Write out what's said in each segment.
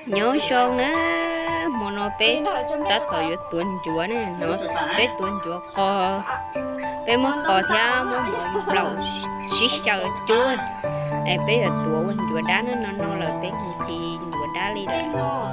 Nyob zoo na, hmo no peb tab tom yuav tuav ncuav na, no peb tuav ncuav qos, peb muab qos thiab muab mov nplaum sib xyaw cub, es peb yuav tuav ua ncuav dab na, no no lawm peb mus nqhis ncuav dab li lawm.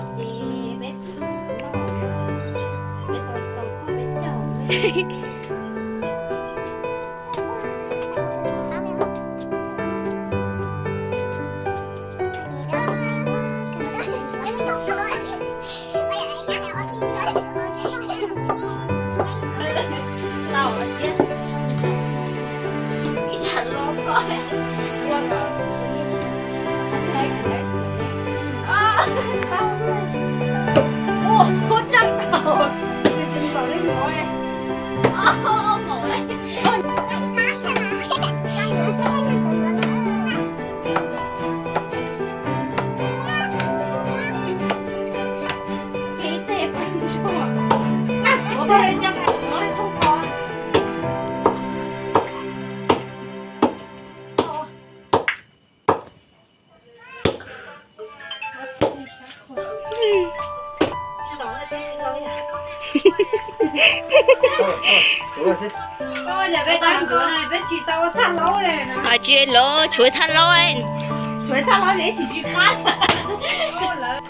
Tsis los, tshuav thaj laub.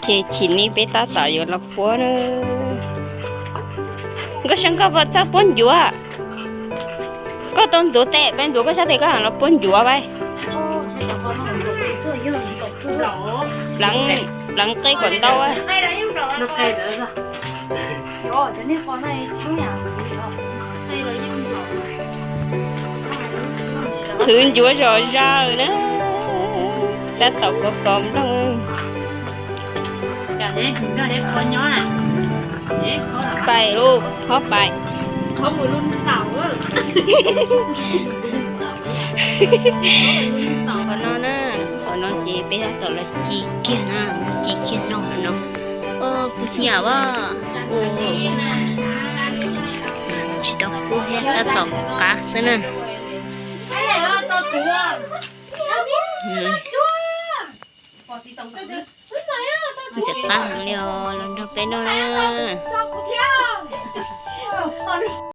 Ces chim ni peb tab tom yuav los puab na. Nkauj Seej, koj puas txawj puab ncuav? Koj tau ntxuav tes, peb ntxuav koj sab tes koj los puab ncuav vais. Pleev, pleev qe kom ntau. Khwv ncuav zom zaws na, tab tom kov kov nplooj. Pais lauj, qhov pais. Qhov no na, qhov no ces peb tab tom los ci kiag na, ci kiag no no. Kuv nyiam as. Tsis tau kub thiab, tab tom qab xwb na. Ntxim qab heev li os, los nrog peb noj na.